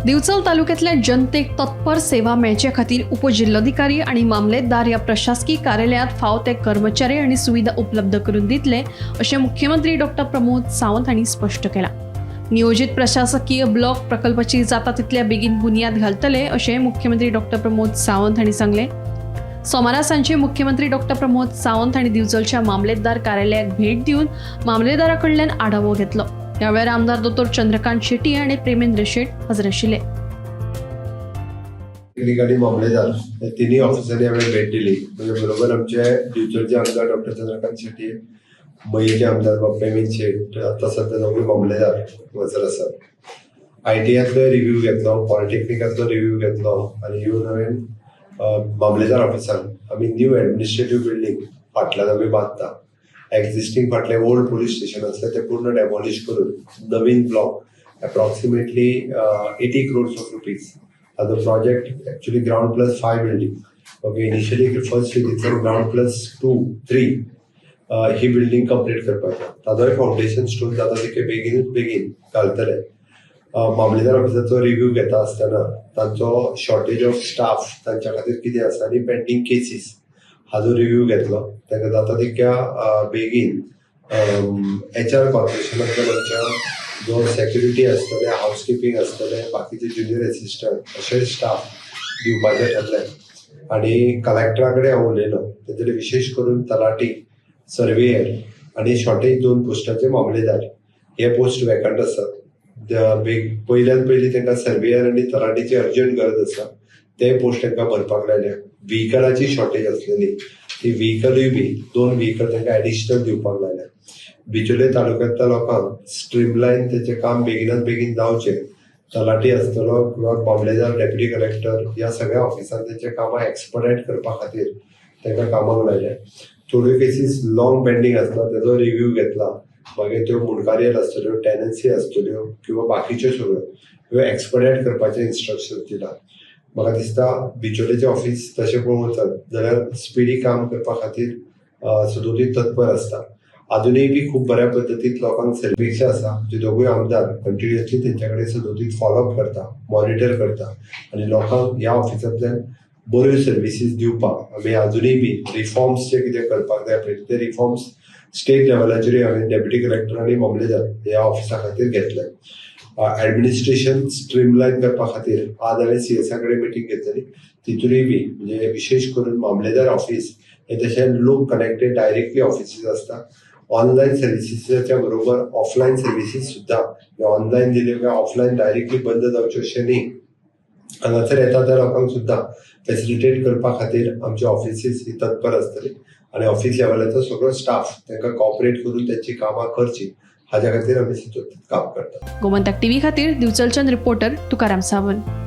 दिवचल तालुक्यातल्या जनतेक तत्पर सेवा मेळचे खातीर उपजिल्लोधिकारी आनी मामलेदार ह्या प्रशासकीय कार्यालयांत फावो ते कर्मचारी आनी सुविधा उपलब्ध करून दितले, अशें मुख्यमंत्री डॉक्टर प्रमोद सावंत हांणी स्पश्ट केलां. नियोजित प्रशासकीय ब्लॉक प्रकल्पाची जाता तितल्या बेगीन बुन्याद घालतले, अशें मुख्यमंत्री डॉक्टर प्रमोद सावंत हांणी सांगलें. सोमारा सांजे मुख्यमंत्री डॉक्टर प्रमोद सावंत हांणी दिवचलच्या मामलेदार कार्यालयाक भेट दिवन मामलेदारा कडल्यान आढावो घेतलो. ह्या वेळार आमदार दोतोर चंद्रकांत शेट्टी आनी प्रेमेंद्र शेट हजर आशिल्ले. टेक्निकली मामलेदार हे तिन्ही ऑफिसांनी हांवें भेट दिली. म्हणजे बरोबर आमचे दिवचलचे आमदार डॉक्टर चंद्रकांत शेट्टी, मयेचे आमदार बाब प्रेमीत शेट, आतां सध्या दोगूय मामलेदार हांगासर आसात. आयटीआयतलो रिव्यू घेतलो, पॉलिटेक्निकांतलो रिव्यू घेतलो आनी येवन हांवें मामलेदार ऑफिसान आमी न्यू एडमिनिस्ट्रेटीव बिल्डींग फाटल्यान आमी बांदता. एक्झिस्टींग फाटलें ओल्ड पुलीस स्टेशन आसलें, तें पूर्ण डेमॉलिश करून नवीन block, approximately 80 crores of rupees the project, actually ground plus five building. Okay, initially first phase ground plus two, three he building complete करपाची. ताजोय फावंडेशन स्टोन जाता तितके बेगीनूच बेगीन घालतले. मामलेदार ऑफिसाचो रिव्यू घेता आसतना तांचो शॉर्टेज ऑफ स्टाफ तांच्या खातीर कितें आसा आनी पेंडींग केसीस हाजो रिव्यू घेतलो. तांकां जाता तितक्या बेगीन एचआर कॉर्पोरेशनांतल्यान आमच्या जो सेक्युरिटी आसतले, हावस किपिंग आसतले, बाकीचे ज्युनियर एसिस्टंट अशे स्टाफ दिवपाचें ठरलें. आनी कलेक्टरा कडेन हांव उलयलो. तेजेर विशेश करून तलाटी, सर्वेयर आनी शॉर्टेज दोन पोस्टाचे मामलेदार हे पोस्ट वेकंट आसात. बेग पयल्यान पयलीं तांकां सर्वेयर आनी तलाटीची अर्जंट गरज आसा. ते पोस्ट तांकां भरपाक लायले. व्हिकलाची शॉर्टेज आसलेली, ती व्हिकलूय बी दोन व्हिकल तांकां एडिशनल दिवपाक लायल्या. बिचोले तालुक्यांतल्या लोकांक स्ट्रीमलायन तेचें काम बेगिनात बेगीन जावचें, तलाटी आसतलो किंवा मामलेदार, डेप्युटी कलेक्टर ह्या सगळ्या ऑफिसान तेचें कामां एक्सपडायट करपा खातीर तांकां कामाक लायले. थोड्यो केसीस लॉंग पेंडींग आसता, तेजो रिव्यू घेतला. मागीर त्यो मुंडकारियल आसतल्यो, टेनन्सी आसतल्यो किंवा बाकीच्यो सगळ्यो ह्यो एक्सपडायट करपाचे इन्स्ट्रक्शन दिला. म्हाका दिसता बिचोलेचें ऑफिस तशें पळोवंक वचत जाल्यार स्पिडी काम करपा खातीर सदोदीत तत्पर आसता. अजुनूय बी खूब बऱ्या पद्दतीन लोकांक सर्विस आसा. जे दोगूय आमदार कंटिन्युअसली तेंच्या कडेन सदोदीत फॉलोअप करता, मॉनिटर करता आनी लोकांक ह्या ऑफिसांतल्यान बऱ्यो सर्विसीस दिवपाक आमी अजुनूय बी रिफॉर्म्स जे कितें करपाक जाय पळय, ते रिफॉर्म्स स्टेट लेवलाचेरूय हांवें डेप्युटी कलेक्टर आनी मामलेदार ह्या ऑफिसा खातीर घेतले. ऍडमिनिस्ट्रेशन स्ट्रीमलायन करपा खातीर आज हांवें सीएसा कडेन मिटींग घेतलेली. तितूनय बी म्हणजे विशेश करून मामलेदार ऑफिस हे तशें लोक कनेक्टेड डायरेक्टली ऑफिसीस आसता. ऑनलायन सर्विसीसाच्या बरोबर ऑफलायन सर्विसीस सुद्दां, ऑनलायन दिल्यो काय ऑफलायन डायरेक्टली बंद जावच्यो अशें न्ही. हांगासर येता त्या लोकांक सुद्दां फेसिलिटेट करपा खातीर आमचे ऑफिसीस ही तत्पर आसतली आनी ऑफिस लेवलाचो सगळो स्टाफ तांकां कॉपरेट करून तेंची कामां करची, हाज्या खातीर आमी सतत काम करतात. गोमंतक टीव्ही खातीर दिवचलच्यान रिपोर्टर तुकाराम सावंत.